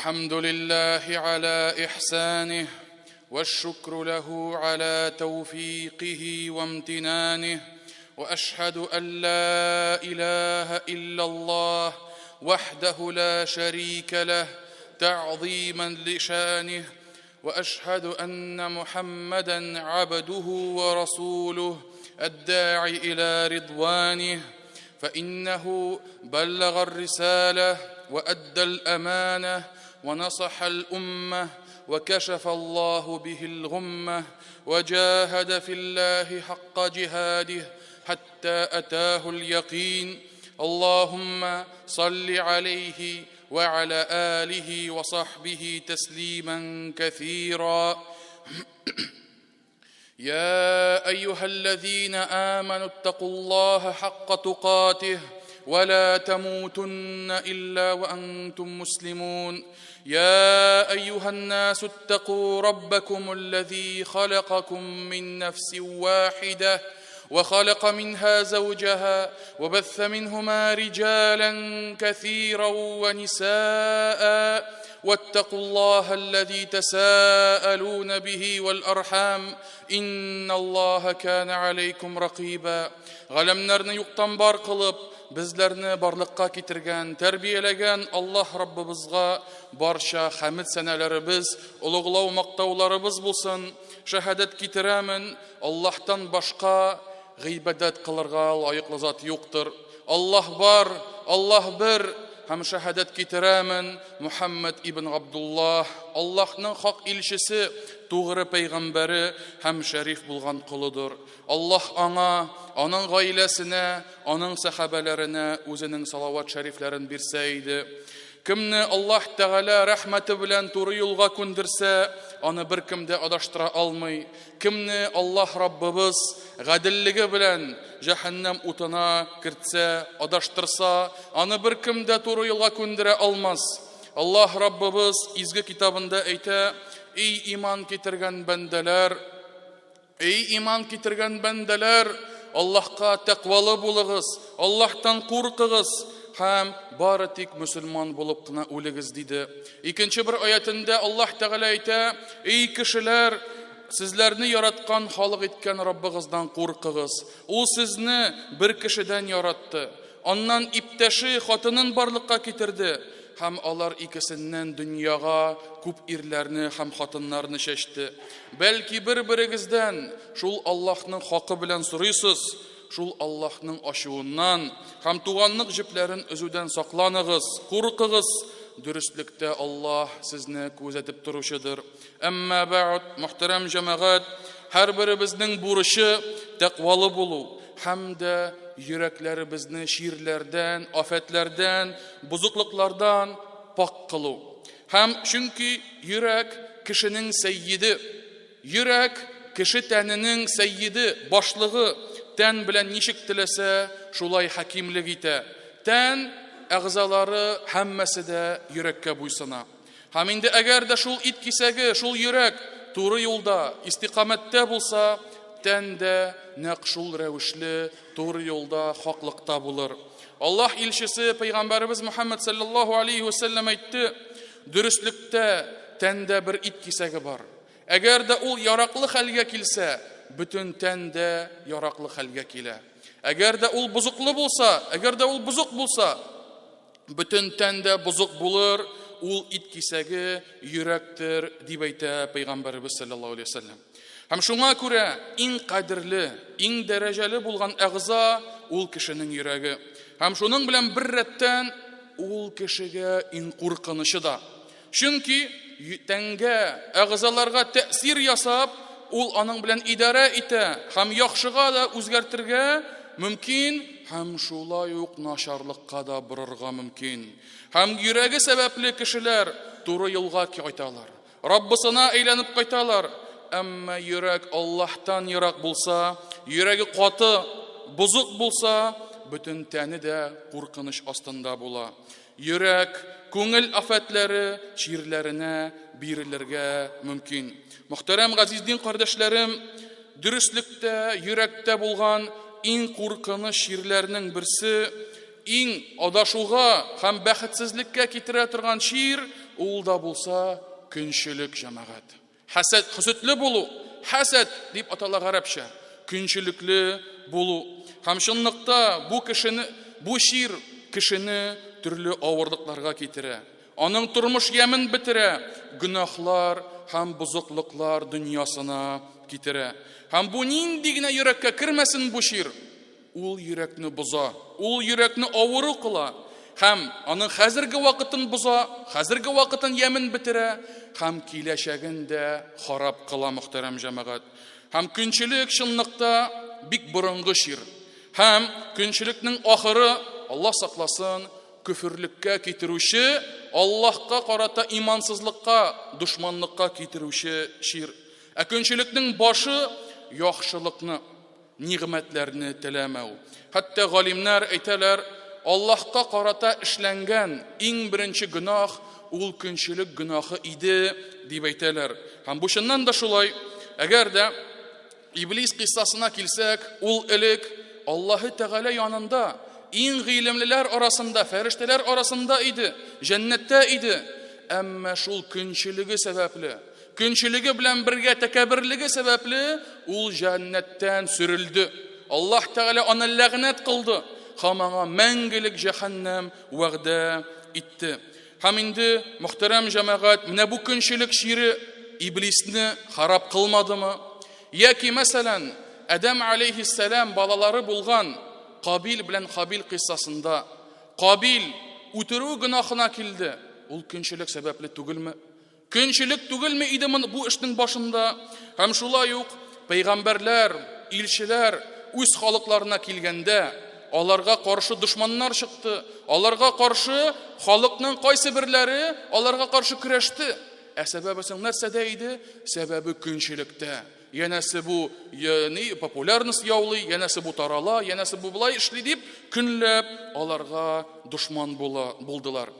الحمد لله على إحسانه، والشكر له على توفيقه وامتنانه، وأشهد أن لا إله إلا الله وحده لا شريك له تعظيما لشانه، وأشهد أن محمدا عبده ورسوله الداعي إلى رضوانه، فإنه بلغ الرسالة وأدى الأمانة ونصح الأمة وكشف الله به الغمة وجاهد في الله حق جهاده حتى أتاه اليقين. اللهم صل عليه وعلى آله وصحبه تسليما كثيرا. يا أيها الذين آمنوا اتقوا الله حق تقاته ولا تموتن إلا وأنتم مسلمون. يا أيها الناس اتقوا ربكم الذي خلقكم من نفس واحدة وخلق منها زوجها وبث منهما رجالا كثيرا ونساء، واتقوا الله الذي تساءلون به والأرحام إن الله كان عليكم رقيبا. Ғаләмнәрне юктан бар кылып, безләрне барлыкка китергән, тәрбияләгән Аллаһ Раббыбызга барча хәмд сәнәләребез, олуглау мактауларыбыз булсын. Шәһадәт китерәмен, Аллаһтан башка гыйбадәт кылырга лаеклы зат юктыр. Аллаһ бар, Аллаһ бер. Һәм шәһадәт китерәмен, Мухаммад ибн Абдуллаһ, Аллаһның хак илчесе, тугры пәйгамбәре һәм шәриф булган колыдыр. Аллаһ аңа, аның гаиләсенә, аның сәхабәләренә үзенең салават шәрифләрен бирсә иде. Кемне Аллаһ Тәгалә рәхмәте белән туры юлга күндерсә, аны беркем дә адаштыра алмый. Кемне Аллаһ Раббыбыз гаделлеге белән җәһәннәм утына кертсә, адаштырса, аны беркем дә туры юлга күндерә алмас. Аллаһ Раббыбыз изге китабында әйтә: "Эй иман китергән бәндәләр, эй иман китергән бәндәләр, Аллаһка тәкъвалы булыгыз, Аллаһтан куркыгыз һәм бары тик мөселман булып кына үлегез", диде. Икенче бер аятында Аллаһ Тәгалә әйтә: "Эй кешеләр, сезләрне яраткан, халык иткән Раббыгыздан куркыгыз. Ул сезне бер кешедән яратты. Аннан иптәше хатынын барлыкка китерде һәм алар икесеннән дөньяга күп ирләрне һәм хатыннарны чәчте. Бәлки бер-берегездән шул Аллаһның хакы белән сорыйсыз, шул Аллаһның ачуыннан һәм туганлык җепләрен өзүдән сакланыгыз, куркыгыз. Дөреслектә Аллаһ сезне күзәтеп торучыдыр. Әмма бәгъд, мөхтәрәм җәмәгать, һәрберебезнең бурычы тәкъвалы булу һәм дә йөрәкләребезне чирләрдән, афәтләрдән, бозыклыклардан пак кылу. Һәм чөнки йөрәк кешенең сәййиде, йөрәк кеше тәненең сәййиде, башлыгы, тән белән ничек теләсә, шулай хакимлек итә. Тән әгъзалары һәммәсе дә йөрәккә буйсына. Һәм инде әгәр дә шул ит кисәге, шул йөрәк туры юлда, истиқамәттә булса, тән дә нәкъ шул рәвешле туры юлда, хаклыкта булыр. Аллаһ илчесе пәйгамбәребез Мухаммад саллаллаһу алейхи ва саллям әйтте: "Дөреслектә тәндә бер ит кисәге бар. Әгәр дә ул яраклы хәлгә килсә, бөтен тән дә яраклы хәлгә килә. Әгәр дә ул бозыклы булса, әгәр дә ул бозык булса, бөтен тән дә бозык булыр, ул ит кисәге йөрәктер", дип әйтә пәйгамбәребез саллаллаһу алейхи ва саллям. Һәм шуңа күрә иң кадерле, иң дәрәҗәле булган әгъза ул кешенең йөрәге. Һәм шуның белән бер рәттән ул кешегә иң куркынычы да. Чөнки тәнгә, әгъзаларга тәэсир ясап, ул аның белән идарә итә һәм яхшыга да үзгәртергә мөмкин, һәм шулай ук начарлыкка да борырга мөмкин. Һәм йөрәге сәбәпле кешеләр туры юлга кайталар, Раббысына әйләнеп кайталар. Әмма йөрәк Аллаһтан ерак булса, йөрәге каты, бозык булса, бөтен тәне дә куркыныч астында була. Йөрәк, күңел афәтләре чирләренә бирелергә мөмкин. Мөхтәрәм газиз дин кардәшләрем, дөреслектә, йөрәктә булган иң куркыныч чирләрнең берсе Иң адашуга һәм бәхетсезлеккә китерә торган чир, ул да булса көнчелек, җәмәгать. Хәсәд, хөсетле булу, хәсәд дип атала гарәпчә, көнчелекле булу. Һәм чынлыкта бу кешене, бу чир кешене төрле авырлыкларга китерә. Аның тормыш ямен бетерә, гөнаһлар һәм бозыклыклар дөньясына китерә. Һәм бу нинди генә йөрәккә кермәсен бу чир, ул йөрәкне боза, ул йөрәкне авыру кыла һәм аның хәзерге вакытын боза, хәзерге вакытын ямен бетерә һәм киләчәген дә харап кыла, мөхтәрәм җәмәгать. Һәм көнчелек чынлыкта бик борынгы чир. Һәм көнчелекнең ахыры, Аллаһ сакласын, көферлеккә китерүче, Аллаһка карата имансызлыкка, дошманлыкка китерүче чир. Ә көнчелекнең башы яхшылыкны, нигъмәтләрне теләмәү. Хәтта галимнәр әйтәләр, Аллаһка карата эшләнгән иң беренче гөнаһ ул көнчелек гөнаһы иде, дип әйтәләр. Һәм бу чыннан да шулай. Әгәр дә Иблис кыйссасына килсәк, ул элек Аллаһы Тәгалә янында иң гыйлемлеләр арасында, фәрештәләр арасында иде, җәннәттә иде. Әмма шул көнчелеге сәбәпле, Көнчелеге белән бергә тәкәбберлеге сәбәпле ул җәннәттән сөрелде. Аллаһ Тәгалә аны ләгънәт кылды һәм аңа мәңгелек җәһәннәм вәгъдә итте. Һәм инде, мөхтәрәм җәмәгать, менә бу көнчелек чире иблисне харап кылмадымы? Яки, мәсәлән, Адәм алейһиссәлам балалары булган Кабил белән Хабил кыйссасында Кабил үтерү гөнаһына килде. Ул көнчелек сәбәпле түгелме? Көнчелек түгелме иде моны бу эшнең башында? Һәм шулай ук пәйгамбәрләр, илчеләр үз халыкларына килгәндә, аларга каршы дошманнар чыкты, аларга каршы халыкның кайсы берләре аларга каршы көрәште. Ә сәбәбе соң нәрсәдә иде? Сәбәбе көнчелектә. Янәсе бу ни популярность яулый, янәсе бу тарала, янәсе бу болай эшли дип, көнләп аларга дошман була, булдылар.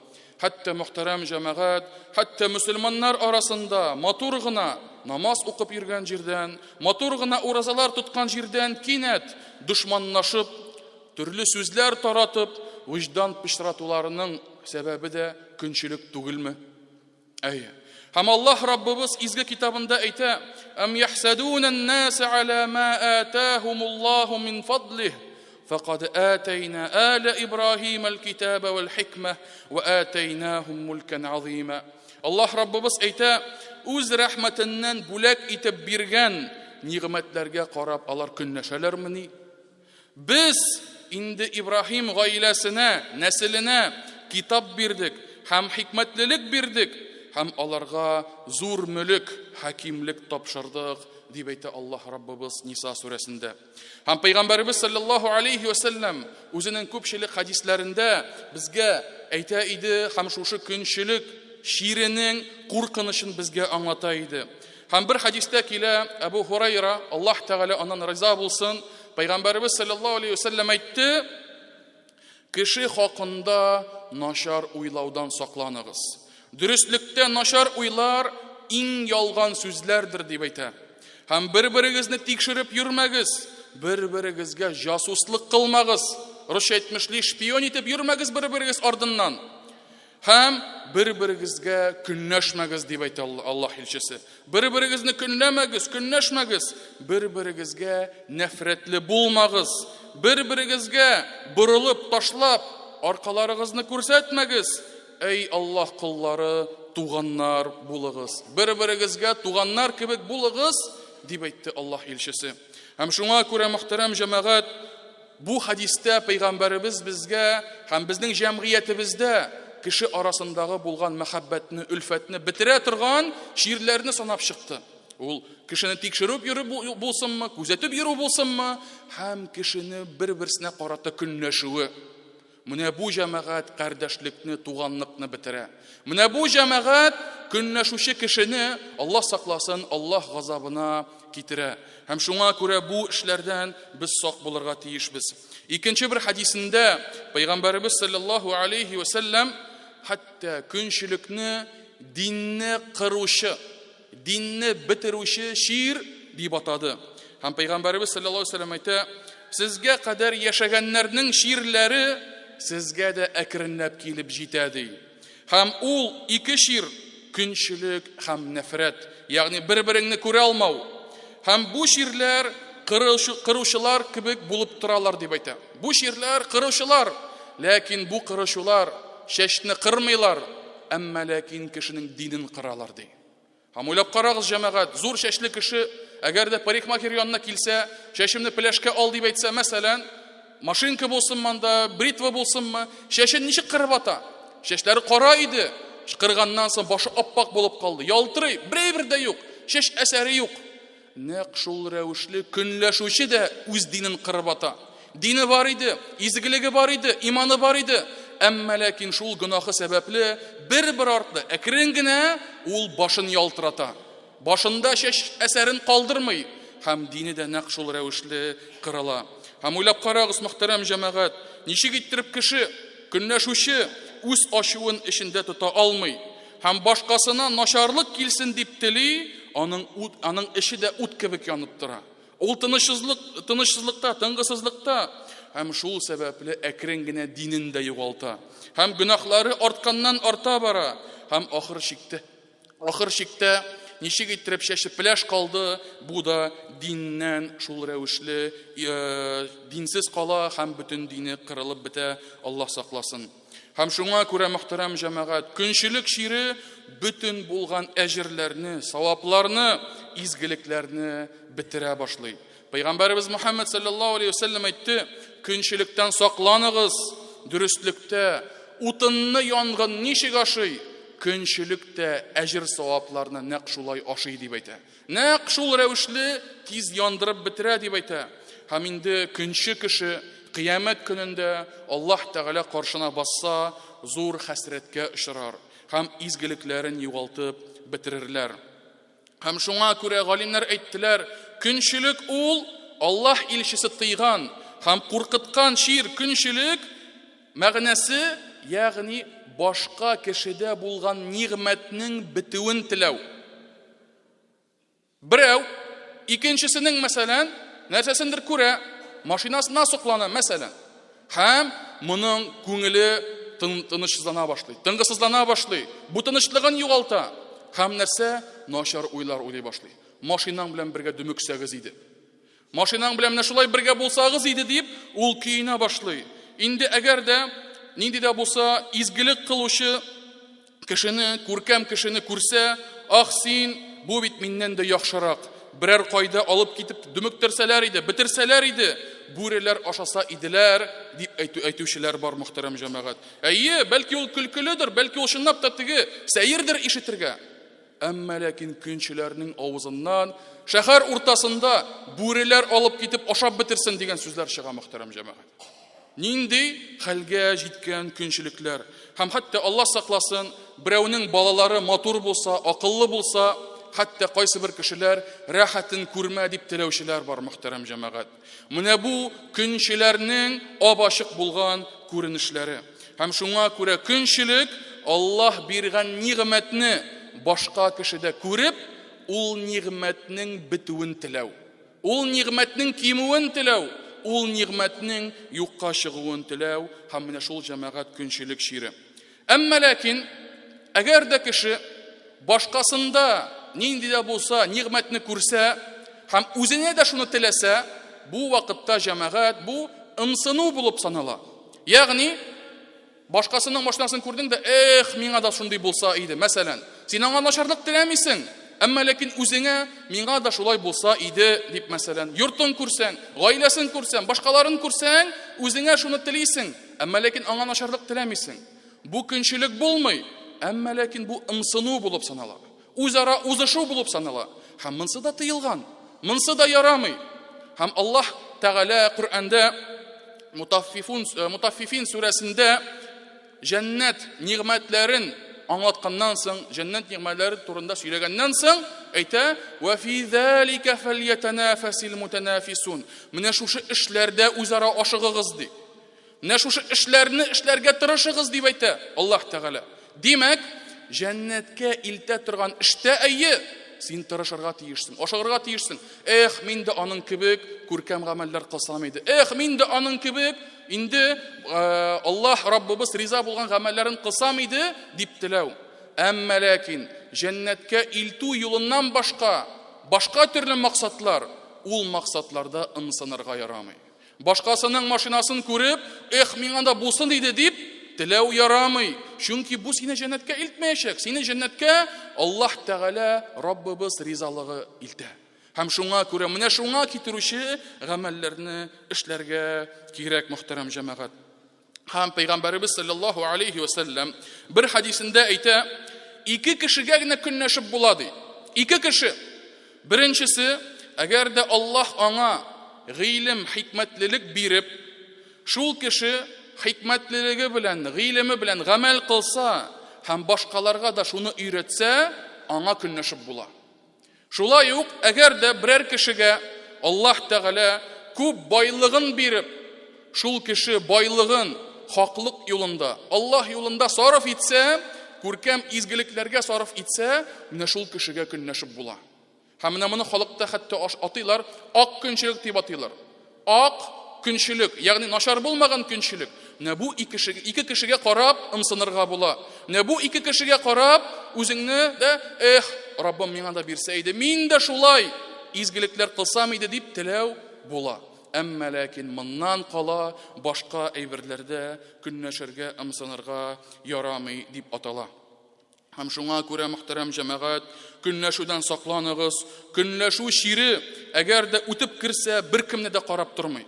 Хәтта мөхтәрәм җәмәгать, хәтта мөселманнар арасында матур гына намаз укып йөргән җирдән, матур гына уразалар тоткан җирдән кинәт дошманлашып, төрле сүзләр таратып, вөҗдан пычратуларының сәбәбе дә көнчелек түгелме? Әйе. Һәм Аллаһ Раббыбыз изге китабында әйтә: "Ам яхсадуна ан-наса аля ма атахумуллаху мин фадлих, факад атайна аля Ибраһим аль-китаба вал-хикма ва атайнахум мулкан азима". Аллаһ Раббыбыз әйтә: "Үз рәхмәтеннән бүләк итеп биргән нигъмәтләргә карап алар көнләшәләрмени? Без инде Ибраһим гаиләсенә, нәселенә китап бирдек һәм хикмәтлелек бирдек һәм аларга зур мөлек, хакимлек тапшырдык, дип әйтә Аллаһ Раббыбыз Ниса сүрәсендә. Һәм Пәйгамбәребез саллаллаһу алейхи ва сәлләм үзенең күпчелек хәдисләрендә безгә әйтә иде һәм шушы көнчелек чиренең куркынычын безгә аңлата иде. Һәм бер хәдистә килә, Әбу Һурайра, Аллаһ Тәгалә аннан риза булсын, Пәйгамбәребез саллаллаһу алейхи вәсәлләм әйтте, кеше хакында начар уйлаудан сакланыгыз. Дөреслектә начар уйлар иң ялган сүзләрдер дип әйтә. Һәм бер-берегезне тикшереп йөрмәгез, бер-берегезгә җасуслык кылмагыз. Русча әйтмешли, шпион итеп йөрмәгез бер-берегез артыннан. Һәм бер-берегезгә көнләшмәгез, дип әйтә Аллаһ илчесе. Бер-берегезне көнләмәгез, көнләшмәгез, бер-берегезгә нәфрәтле булмагыз, бер-берегезгә борылып ташлап, аркаларыгызны күрсәтмәгез. Әй Аллаһ коллары, туганнар булыгыз. Бер-берегезгә туганнар кебек булыгыз, дип әйтте Аллаһ илчесе. Һәм шуңа күрә, мөхтәрәм җәмәгать, Бу хәдистә пәйгамбәребез безгә һәм безнең җәмгыятебездә кеше арасындагы булган мәхәббәтне, өлфәтне бетерә торган чирләрне санап чыкты. Ул кешене тикшереп йөрү булсынмы, күзәтеп йөрү булсынмы, һәм кешене бер-берсенә карата көнләшүе. Менә бу җәмәгать кардәшлекне, туганлыкны бетерә. Менә бу җәмәгать көнләшүче кешене, Аллаһ сакласын, Аллаһ газабына китерә. Һәм шуңа күрә бу эшләрдән без сак булырга тиешбез. Икенче бер хәдисендә Пәйгамбәребез саллаллаһу алейхи ва сәлләм хәтта көнчелекне динне кыручы, динне бетерүче чир дип атады. Һәм Пәйгамбәребез саллаллаһу алейһи ва сәлләм әйтә, сезгә кадәр яшәгәннәрнең чирләре сезгә дә әкренләп килеп җитә, ди. Һәм ул ике чир, көнчелек һәм нәфрәт, ягъни бер-береңне күрә алмау. Һәм бу чирләр кыручылар кебек булып торалар, дип әйтә. Бу чирләр кыручылар, ләкин бу кыручылар чәчне кырмыйлар, әмма ләкин кешенең динен кыралар, ди. Һәм уйлап карагыз, җәмәгать, зур чәчле кеше, әгәр дә парикмахер янына килсә, чәчемне пеләшкә ал дип әйтсә, мәсәлән, машинка булсынмы анда, бритва булсынмы, чәчен ничек кырып ата? Чәчләре кара иде, кырганнан соң башы аппак булып калды, ялтырый, берәйбер дә юк, чәч әсәре юк. Нәкъ шул рәвешле көнләшүче дә үз динен кырып ата. Дине бар иде, изгелеге бар иде, иманы бар иде. Әмма ләкин шул гөнаһы сәбәпле бер-бер артлы әкрен генә ул башын ялтырата. Башында чәч әсәрен калдырмый һәм дине дә нәкъ шул рәвешле кырыла. Һәм уйлап карагыз, мөхтәрәм җәмәгать, ничек иттереп кеше, көнләшүче үз ачуын эчендә тота алмый һәм башкасына начарлык килсен дип тели, аның ут, аның эче дә ут кебек янып тора. Ул тынычсызлык, тынычсызлыкта, тынгысызлыкта һәм шул сәбәпле әкрен генә динен дә югалта. Һәм гөнаһлары артканнан арта бара һәм ахыр чиктә ахыр чиктә ничек иттереп чәче пеләш калды, бу да диннән шул рәвешле э, динсез кала һәм бөтен дине кырылып бетә, Аллаһ сакласын. Һәм шуңа күрә, мөхтәрәм җәмәгать, көнчелек чире бөтен булган әҗерләрне, савапларны, изгелекләрне бетерә башлый. Пәйгамбәребез Мухаммад саллаллаһу алейхи вәсәлләм әйтте, көнчелектән сакланыгыз, дөреслектә утынны янгын ничек ашый, көнчелек тә әҗер савапларны нәкъ шулай ашый дип әйтә. Нәкъ шул рәвешле тиз яндырып бетерә дип әйтә. Һәм инде көнче кеше кыямәт көнендә Аллаһ Тәгалә каршына басса, зур хәсрәткә очрар һәм изгелекләрен югалтып бетерерләр. Һәм шуңа күрә галимнәр әйттеләр, көнчелек ул Аллаһ илчесе тыйган һәм куркыткан чир, көнчелек мәгънәсе, ягъни башка кешедә булган нигъмәтнең бетүен теләү. Берәү икенчесенең, мәсәлән, нәрсәсендер күрә, машинасына соклана, мәсәлән. Һәм моның күңеле тынычсызлана башлый, тынгысызлана башлый, бу тынычлыгын югалта. Һәм нәрсә? Начар уйлар уйлый башлый. Машинаң белән бергә дөмексәгез иде. Машинаң белән менә шулай бергә булсагыз иде дип, ул көенә башлый. Инде әгәр дә нинди дә булса изгелек кылучы кешене, күркәм кешене күрсә, ах син, бу бит миннән дә яхшырак. Берәр кайда алып китеп дөмектерсәләр иде, бетерсәләр иде, бүреләр ашаса иделәр, дип әйтү, әйтүчеләр бар, мөхтәрәм җәмәгать. Әйе, бәлки ул көлкеледер, бәлки ул чынлап та теге сәердер ишетергә. Әмма ләкин көнчеләрнең авызыннан шәһәр уртасында бүреләр алып китеп ашап бетерсен дигән сүзләр чыга, мөхтәрәм җәмәгать. Нинди хәлгә җиткән көнчелекләр. Һәм хәтта Аллаһ сакласын, берәүнең балалары матур булса, акыллы булса, хәтта кайсы бер кешеләр рәхәтен күрмә дип теләүчеләр бар, мөхтәрәм җәмәгать. Менә бу көнчеләрнең ап-ачык булган күренешләре. Һәм шуңа күрә көнчелек Аллаһ биргән нигъмәтне башка кешедә күреп, ул нигъмәтнең бетүен теләү. Ул нигъмәтнең кимүен теләү, ул нигъмәтнең юкка чыгуын теләү һәм менә шул җәмәгать көнчелек чире. Әмма ләкин әгәр дә кеше башкасында нинди дә булса нигъмәтне күрсә һәм үзенә дә шуны теләсә, бу вакытта җәмәгать бу ымсыну булып санала. Ягъни башкасының машинасын күрдең дә, эх, миңа да шундый булса иде, мәсәлән. Син аңа начарлык теләмисең, әмма ләкин үзеңә миңа да шулай булса иде дип, мәсәлән, йортын күрсәң, гаиләсен күрсәң, башкаларын күрсәң, үзеңә шуны телисең, әмма ләкин аңа начарлык теләмисең. Бу көнчелек булмый, әмма ләкин бу ымсыну булып санала. Үзара узышу булып санала. Һәм монсы да тыелган, монсы да ярамый. Һәм Аллаһ Тәгалә Коръәндә Мутаффифун, э, Мутаффифин сүрәсендә җәннәт нигъмәтләрен аңлатканнан соң, җәннәт нигъмәтләре турында сөйләгәннән соң, әйтә: "Ва фи залика фальятанафасил мутанафисун". Менә шушы эшләрдә үзара ашыгыгыз ди. Менә шушы эшләрне эшләргә тырышыгыз дип әйтә Аллаһ Тәгалә. Димәк, җәннәткә илтә торган эштә әйе, син тырышырга тиешсең, ашыгырга тиешсең. Эх, мин дә аның кебек күркәм гамәлләр кылсам иде. Эх, мин дә аның кебек инде Аллаһ Раббыбыз риза булган гамәлләрен кылсам иде, дип теләү. Әмма ләкин җәннәткә илтү юлыннан башка, башка төрле максатлар, ул максатларда ымсынырга ярамый. Башкасының машинасын күреп, эх, миңа да булсын иде дип теләү ярамый. Чөнки бу сине җәннәткә илтмәячәк. Сине җәннәткә Аллаһ Тәгалә Раббыбыз ризалыгы илтә. Һәм шуңа күрә менә шуңа китерүче гамәлләрне эшләргә кирәк, мөхтәрәм җәмәгать. Һәм Пәйгамбәребез саллаллаһу алейхи ва сәлләм бер хадисендә әйтә, ике кешегә генә көнләшеп була ди. Ике кеше. Беренчесе, әгәр дә Аллаһ аңа гыйлем, хикмәтлелек биреп, шул кеше хикмәтлелеге белән, гыйлеме белән гамәл кылса һәм башкаларга да шуны өйрәтсә, аңа көнләшеп була. Шулай ук, әгәр дә берәр кешегә Аллаһ Тәгалә күп байлыгын биреп, шул кеше байлыгын хаклык юлында, Аллаһ юлында сарыф итсә, күркәм изгелекләргә сарыф итсә, менә шул кешегә көнләшеп була. Һәм менә моны халыкта хәтта атыйлар, ак көнчелек дип атыйлар. Ак көнчелек, ягъни начар булмаган көнчелек. Менә бу ике кешегә, ике кешегә карап ымсынырга була. Менә бу ике кешегә карап үзеңне дә, эх, Раббым миңа да бирсә иде, мин дә шулай изгелекләр кылсам иде дип теләү була. Әмма ләкин моннан кала башка әйберләрдә көнләшергә, ымсынырга ярамый дип атала. Һәм шуңа күрә, мөхтәрәм җәмәгать, көнләшүдән сакланыгыз. Көнләшү чире, әгәр дә үтеп керсә, беркемне дә карап тормый.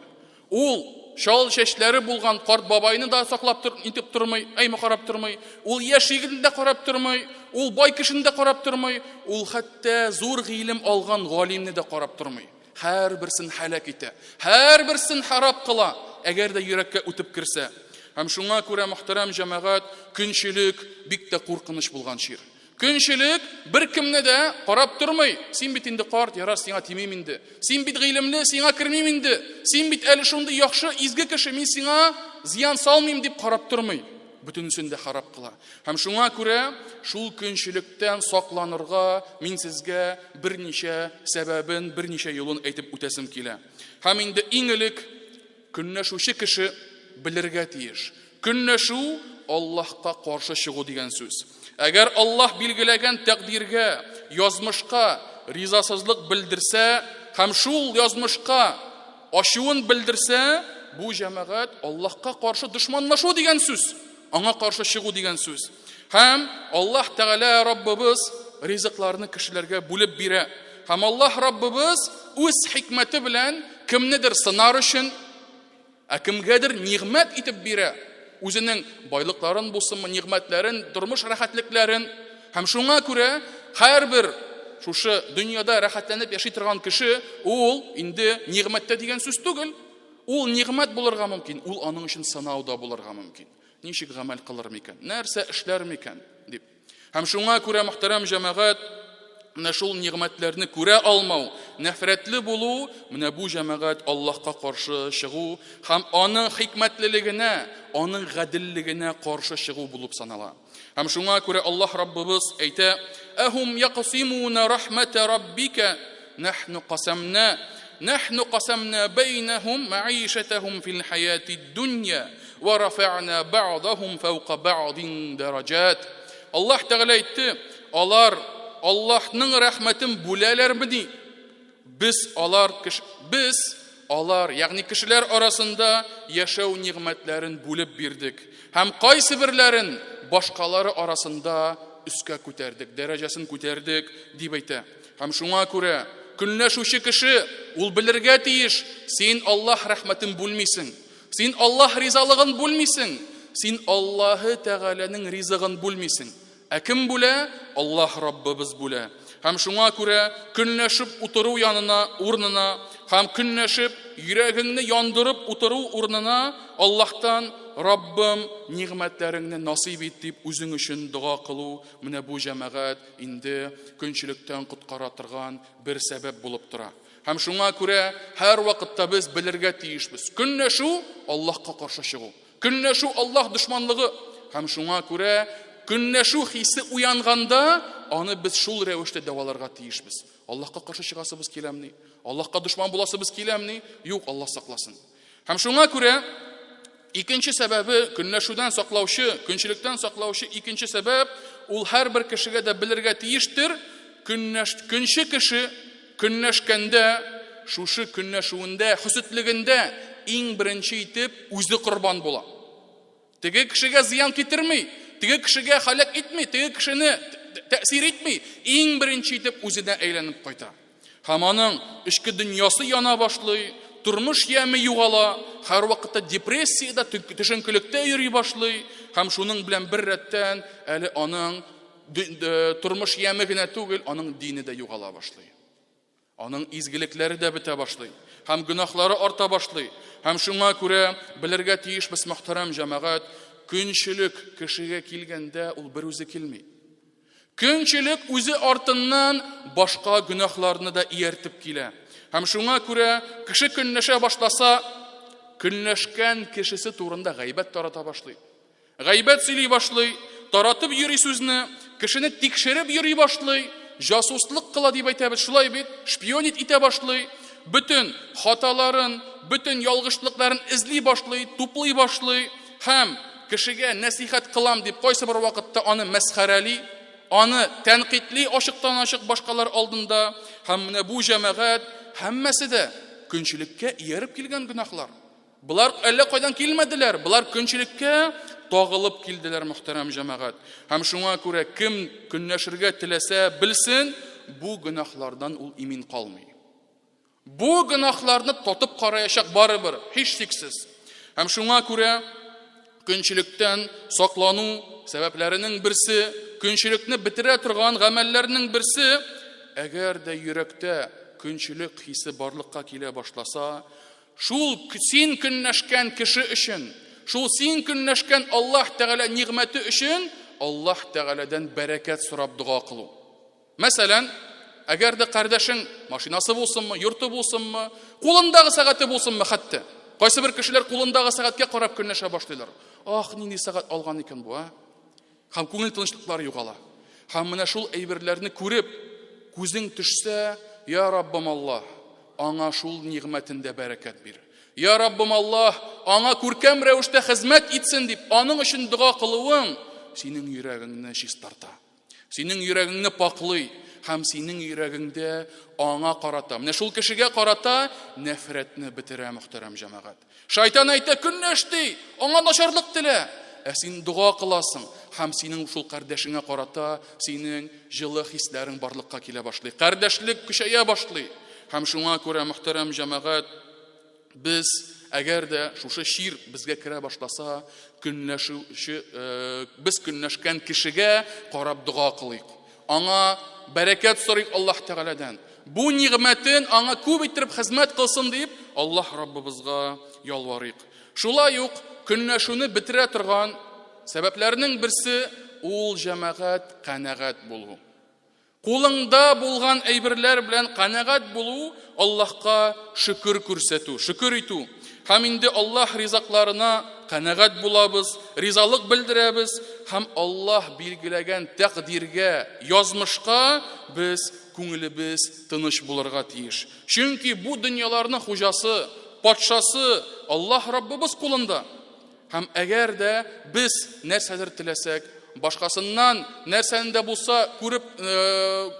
Ул чал чәчләре булган карт бабайны да саклап тор, итеп тормый, әйме карап тормый. Ул яшь егетне дә карап тормый, ул бай кешене дә карап тормый, ул хәтта зур гыйлем алган галимне дә карап тормый. Һәрберсен һәлак итә, һәрберсен харап кыла, әгәр дә йөрәккә үтеп керсә. Һәм шуңа күрә, мөхтәрәм җәмәгать, көнчелек бик тә куркыныч булган чир. Көнчелек беркемне дә карап тормый. Син бит инде карт, ярар, сиңа тимим инде. Син бит гыйлемле, сиңа кермим инде. Син бит әле шундый яхшы, изге кеше, мин сиңа зыян салмыйм дип карап тормый. Бөтенесен дә харап кыла. Һәм шуңа күрә шул көнчелектән сакланырга мин сезгә берничә сәбәбен, берничә юлын әйтеп үтәсем килә. Һәм инде иң элек көнләшүче кеше белергә тиеш. Көнләшү Аллаһка каршы чыгу дигән сүз. Әгәр Аллаһ билгеләгән тәкъдиргә, язмышка ризасызлык белдерсә һәм шул язмышка ачуын белдерсә, бу җәмәгать Аллаһка каршы дошманлашу дигән сүз, аңа каршы чыгу дигән сүз. Һәм Аллаһ Тәгалә Раббыбыз ризыкларны кешеләргә бүлеп бирә. Һәм Аллаһ Раббыбыз үз хикмәте белән кемнедер сынар өчен, ә кемгәдер нигъмәт итеп бирә. Үзенең байлыкларын булсынмы, нигъмәтләрен, тормыш рәхәтлекләрен. Һәм шуңа күрә һәрбер шушы дөньяда рәхәтләнеп яши торган кеше ул инде нигъмәттә дигән сүз түгел. Ул нигъмәт булырга мөмкин, ул аның өчен сынау да булырга мөмкин. Ничек гамәл кылыр микән? Нәрсә эшләр микән? Дип. Һәм шуңа күрә, мөхтәрәм җәмәгать, менә шул нигъмәтләрне күрә алмау, нәфрәтле булу, менә бу җәмәгать Аллаһка каршы чыгу һәм аның хикмәтлелегенә, аның гаделлегенә каршы чыгу булып санала. Һәм шуңа күрә Аллаһ Раббыбыз әйтә: "Әһум яксимуна рахмата раббика нахну касамна нахну касамна бәйнәһум мәгыйшәтәһум фил хәятид дөнья ва рафа'на бa'дахум фәүка бa'дин дәрәҗәт. Аллаһ Тәгалә әйтте, алар Аллаһның рәхмәтен бүләләрмени? Без алар без алар, ягъни кешеләр арасында яшәү нигъмәтләрен бүлеп бирдек һәм кайсы берләрен башкалары арасында өскә күтәрдек, дәрәҗәсен күтәрдек, дип әйтә. Һәм шуңа күрә көнләшүче кеше ул белергә тиеш, син Аллаһ рәхмәтен бүлмисең. Син Аллаһ ризалыгын бүлмисең, син Аллаһы Тәгаләнең ризыгын бүлмисең. Ә кем бүлә? Аллаһ Раббыбыз бүлә. Һәм шуңа күрә көнләшеп утыру янына, урынына, һәм көнләшеп, йөрәгеңне яндырып утыру урынына Аллаһтан Раббым, нигъмәтләреңне насыйп ит дип үзең өчен дога кылу, менә бу җәмәгать инде көнчелектән коткара торган бер сәбәп булып тора. Һәм шуңа күрә һәрвакытта без белергә тиешбез. Көнләшү Аллаһка каршы чыгу. Көнләшү Аллаһ дошманлыгы. Һәм шуңа күрә көнләшү хисе уянганда, аны без шул рәвештә дәваларга тиешбез. Аллаһка каршы чыгасыбыз киләмни? Аллаһка дошман буласыбыз киләмни? Юк, Аллаһ сакласын. Һәм шуңа күрә Икенче сәбәбе, көнләшүдән саклаучы, көнчелектән саклаучы икенче сәбәп, ул һәрбер кешегә дә белергә тиештер, көнләш, көнче кеше көнләшкәндә, шушы көнләшүендә, хөсетлегендә иң беренче итеп үзе корбан була. Теге кешегә зыян китерми, теге кешегә халәк итми, теге кешене тәэсир итми, иң беренче итеп үзенә әйләнеп кайта. Һәм аның эчке дөньясы яна башлый, тормыш яме югала, һәрвакытта депрессиядә, төшенкелектә йөри башлый, һәм шуның белән бер рәттән әле аның тормыш яме генә түгел, аның дине дә югала башлый. Аның изгелекләре дә бетә башлый, һәм гөнаһлары арта башлый. Һәм шуңа күрә белергә тиешбез, мөхтәрәм җәмәгать, көнчелек кешегә килгәндә ул бер үзе килми. Көнчелек үзе артыннан башка гөнаһларны да ияртеп килә. Һәм шуңа күрә кеше көнләшә башласа, көнләшкән кешесе турында гайбәт тарата башлый. Гайбәт сөйли башлый, таратып йөри сүзне, кешене тикшереп йөри башлый, җасуслык кыла дип әйтәбез, шулай бит, шпионить итә башлый, бөтен хаталарын, бөтен ялгышлыкларын эзли башлый, туплый башлый һәм кешегә нәсыйхәт кылам дип кайсы бер вакытта аны мәсхәрәли, аны тәнкыйтьли ачыктан-ачык башкалар алдында. Һәм менә бу җәмәгать һәммәсе дә көнчелеккә ияреп килгән гөнаһлар. Болар әллә кайдан килмәделәр, болар көнчелеккә тагылып килделәр, мөхтәрәм җәмәгать. Һәм шуңа күрә кем көнләшергә теләсә, белсен, бу гөнаһлардан ул имин калмый. Бу гөнаһларны татып караячак барыбер, һичшиксез. Һәм шуңа күрә көнчелектән саклану сәбәпләренең берсе, көнчелекне бетерә торган гамәлләрнең берсе, әгәр дә йөрәктә көнчелек хисе барлыкка килә башласа, шул син көнләшкән кеше өчен, шул син көнләшкән Аллаһ Тәгалә нигъмәте өчен Аллаһ Тәгаләдән бәрәкәт сорап дога кылу. Мәсәлән, әгәр дә кардәшең машинасы булсынмы, йорты булсынмы, кулындагы сәгате булсынмы хәтта. Кайсы бер кешеләр кулындагы сәгатькә карап көнләшә башлыйлар. Ах, нинди сәгать алган икән бу, а? Һәм күңел тынычлыклары югала. Һәм менә шул әйберләрне күреп, күзең төшсә, я Раббым Аллаһ, аңа шул нигъмәтендә бәрәкәт бир. Я Раббым Аллаһ, аңа күркәм рәвештә хезмәт итсен дип, аның өчен дога кылуың синең йөрәгеңне чистарта. Синең йөрәгеңне паклый һәм синең йөрәгеңдә аңа карата, менә шул кешегә карата нәфрәтне бетерә, мөхтәрәм җәмәгать. Шайтан әйтә, көнләш ди, аңа начарлык телә. Ә син дога кыласың һәм синең шул кардәшеңә карата синең җылы хисләрең барлыкка килә башлый. Кардәшлек көчәя башлый. Һәм шуңа күрә, мөхтәрәм җәмәгать, Без, әгәр дә шушы чир безгә керә башласа, көнләшүче, э, без көнләшкән кешегә карап дога кылыйк. Аңа бәрәкәт сорыйк Аллаһ Тәгаләдән. Бу нигъмәтен аңа күп иттереп хезмәт кылсын дип, Аллаһ Раббыбызга ялварыйк. Шулай ук көнләшүне бетерә торган сәбәпләрнең берсе ул җәмәгать канәгать булу. Кулыңда булган әйберләр белән канәгать булу, Аллаһка шөкер күрсәтү, шөкер итү. Һәм инде Аллаһ ризакларына канәгать булабыз, ризалык белдерәбез һәм Аллаһ билгеләгән тәкъдиргә, язмышка без күңелебез тыныч булырга тиеш. Чөнки бу дөньяларның хуҗасы, патшасы Аллаһ Раббыбыз кулында. Һәм әгәр дә без нәрсәдер теләсәк, башкасыннан нәрсәне дә булса күреп, э,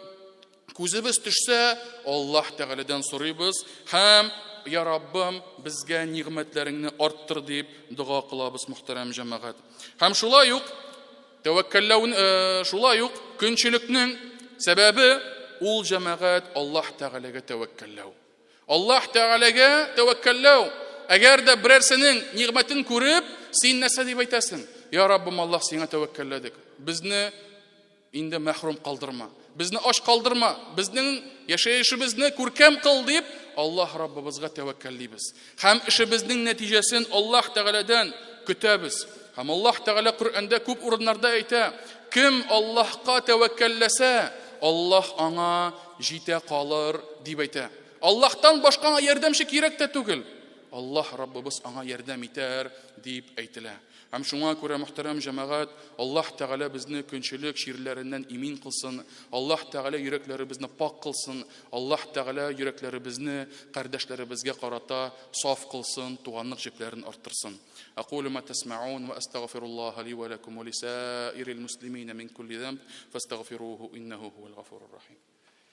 күзебез төшсә, Аллаһ Тәгаләдән сорыйбыз һәм Я Раббым, безгә нигъмәтләреңне арттыр дип дога кылабыз, мөхтәрәм җәмәгать. Һәм шулай ук тәвәккәлләү, э, шулай ук көнчелекнең сәбәбе ул җәмәгать Аллаһ Тәгаләгә тәвәккәлләү. Аллаһ Тәгаләгә тәвәккәлләү. Әгәр дә берәрсенең нигъмәтен күреп, син нәрсә дип әйтәсең? Я Раббым Аллаһ, сиңа тәвәккәлләдек. Безне инде мәхрүм калдырма. Безне ач калдырма. Безнең яшәешебезне күркәм кыл дип, Аллаһ Раббыбызга тәвәккәллибез. Һәм эшебезнең нәтиҗәсен Аллаһ Тәгаләдән көтәбез. Һәм Аллаһ Тәгалә Коръәндә күп урыннарда әйтә, кем Аллаһка тәвәккәлләсә, Аллаһ аңа җитә калыр, дип әйтә. Аллаһтан башка аңа ярдәмче кирәк тә түгел. Аллаһ Раббыбыз аңа ярдәм итәр, дип әйтелә. Һәм шуңа күрә, мөхтәрәм җәмәгать, Аллаһ Тәгалә безне көнчелек чирләреннән имин кылсын, Аллаһ Тәгалә йөрәкләребезне пакь кылсын, Аллаһ Тәгалә йөрәкләребезне кардәшләребезгә карата саф кылсын, туганлык җепләрен арттырсын. Акулу ма тәсмәун ва астагфируллаһа ли ва ләкум ва лисаирил муслимина мин кулли зәмб фастагфируһу иннәһу һувал гафурур рахим.